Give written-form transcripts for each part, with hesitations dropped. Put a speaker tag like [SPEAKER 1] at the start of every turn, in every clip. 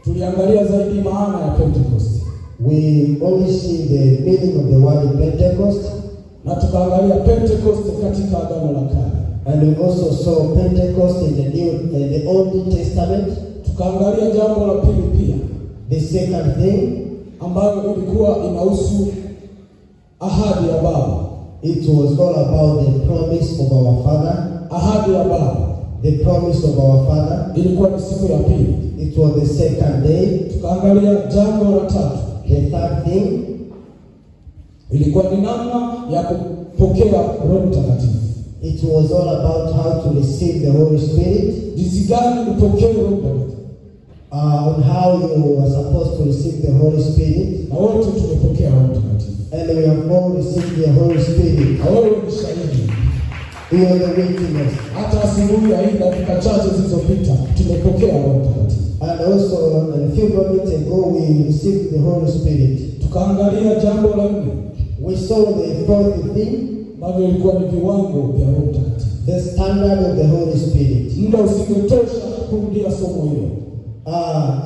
[SPEAKER 1] Tuliangalia zaidi maana ya Pentecost.
[SPEAKER 2] We only see the meaning of the word Pentecost.
[SPEAKER 1] Na tukaangalia Pentecost katika Agano la Kale.
[SPEAKER 2] And we also saw Pentecost in the Old Testament.
[SPEAKER 1] Tukaangalia jambo la pili pia.
[SPEAKER 2] The second thing,
[SPEAKER 1] ambayo ilikuwa inahusu ahadi ya Baba.
[SPEAKER 2] It was all about the promise of our Father.
[SPEAKER 1] Ahadi ya Baba.
[SPEAKER 2] The promise of our Father.
[SPEAKER 1] Ilikuwa ni siku ya pili.
[SPEAKER 2] It was the second day.
[SPEAKER 1] Tukaangalia jambo la tatu.
[SPEAKER 2] The third thing,
[SPEAKER 1] ilikuwa ni namna ya kupokea Roho Mtakatifu.
[SPEAKER 2] It was all about how to receive the Holy Spirit.
[SPEAKER 1] Jinsi gani upokee Roho Mtakatifu.
[SPEAKER 2] On how you were supposed to receive the Holy Spirit.
[SPEAKER 1] Na wote tumepokea Roho Mtakatifu.
[SPEAKER 2] And we have all received the Holy Spirit.
[SPEAKER 1] Na wewe ni shahidi.
[SPEAKER 2] We are the witness.
[SPEAKER 1] Hata asubuhi hii dakika chache zilizopita tumepokea Roho Mtakatifu.
[SPEAKER 2] And also a few moments ago we received the Holy Spirit.
[SPEAKER 1] Tukaangalia jambo la nne.
[SPEAKER 2] We saw the fourth thing,
[SPEAKER 1] ambavyo ilikuwa ni viwango vya Roho Mtakatifu.
[SPEAKER 2] The standard of the Holy Spirit.
[SPEAKER 1] Muda usingetosha kurudia somo hilo.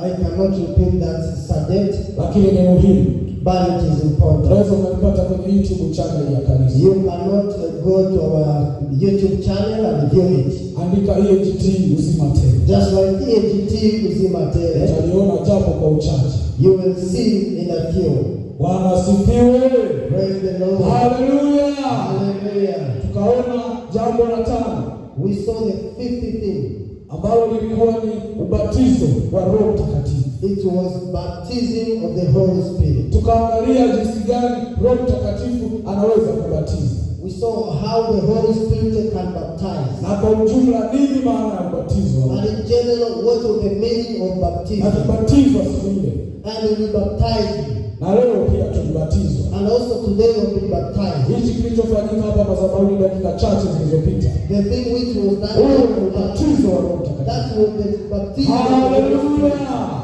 [SPEAKER 2] I cannot repeat that subject,
[SPEAKER 1] lakini ni muhimu.
[SPEAKER 2] But it is important.
[SPEAKER 1] Unaweza kupata kwenye YouTube channel ya kanisa.
[SPEAKER 2] You cannot go to our YouTube channel and view it.
[SPEAKER 1] Andika EAGT Uzima Tele.
[SPEAKER 2] Just like EAGT Uzima Tele.
[SPEAKER 1] Utaliona japo kwa uchache.
[SPEAKER 2] You will see in a few.
[SPEAKER 1] Bwana asifiwe.
[SPEAKER 2] Praise the Lord.
[SPEAKER 1] Hallelujah.
[SPEAKER 2] Hallelujah.
[SPEAKER 1] Tukaona jambo la tano.
[SPEAKER 2] We saw the fifth thing,
[SPEAKER 1] ambalo lilikuwa ni ubatizo wa Roho Mtakatifu.
[SPEAKER 2] It was baptism of the Holy Spirit.
[SPEAKER 1] Tukaangalia jinsi gani Roho Mtakatifu anaweza kubatiza.
[SPEAKER 2] We saw how the Holy Spirit can baptize.
[SPEAKER 1] Na kwa ujumla nini maana ya ubatizo?
[SPEAKER 2] And in general, what was the meaning of baptism?
[SPEAKER 1] Na tubatizwa siku ile.
[SPEAKER 2] And we baptized.
[SPEAKER 1] Na leo pia tulibatizwa.
[SPEAKER 2] And also today we will baptized.
[SPEAKER 1] Hichi kilichofanyika hapa madhabahuni dakika chache zilizopita.
[SPEAKER 2] The thing which was done,
[SPEAKER 1] ubatizo wa Roho Mtakatifu.
[SPEAKER 2] That was the baptism.
[SPEAKER 1] Hallelujah.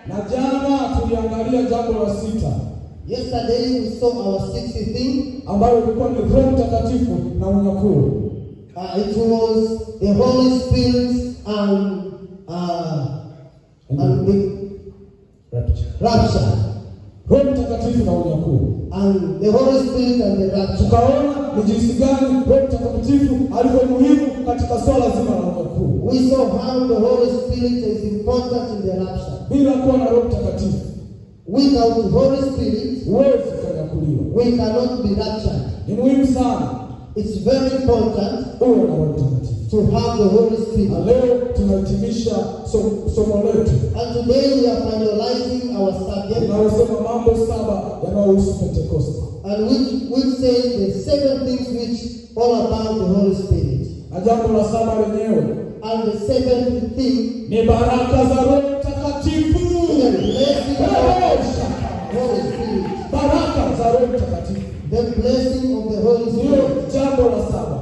[SPEAKER 1] Na jana tuliangalia jambo la sita.
[SPEAKER 2] Yesterday we saw our sixth thing,
[SPEAKER 1] ambayo ilikuwa ni Roho Mtakatifu na unyakuo.
[SPEAKER 2] It was the Holy Spirit and the rapture.
[SPEAKER 1] Roho Mtakatifu na unyakuo.
[SPEAKER 2] And the Holy Spirit and the rapture.
[SPEAKER 1] Tukaona ni jinsi gani Roho Mtakatifu alivyo muhimu katika swala zima la unyakuo.
[SPEAKER 2] We saw how the Holy Spirit is important in the rapture.
[SPEAKER 1] Bila kuwa na Roho Mtakatifu,
[SPEAKER 2] without the Holy Spirit,
[SPEAKER 1] huwezi kunyakuliwa.
[SPEAKER 2] We cannot be raptured.
[SPEAKER 1] Ni muhimu sana.
[SPEAKER 2] It's very important
[SPEAKER 1] uwe na Roho Mtakatifu.
[SPEAKER 2] To have the Holy Spirit.
[SPEAKER 1] Na leo tunahitimisha somo letu.
[SPEAKER 2] And today we are finalizing our subject.
[SPEAKER 1] Tunasema mambo saba yanayohusu Pentecost.
[SPEAKER 2] And which says the seven things which all about the Holy Spirit.
[SPEAKER 1] Na jambo la saba lenyewe.
[SPEAKER 2] And the seventh thing
[SPEAKER 1] ni baraka za Roho Mtakatifu.
[SPEAKER 2] The blessing of the Holy Spirit.
[SPEAKER 1] Baraka za Roho Mtakatifu.
[SPEAKER 2] The blessing of the Holy Spirit.
[SPEAKER 1] Jambo la saba.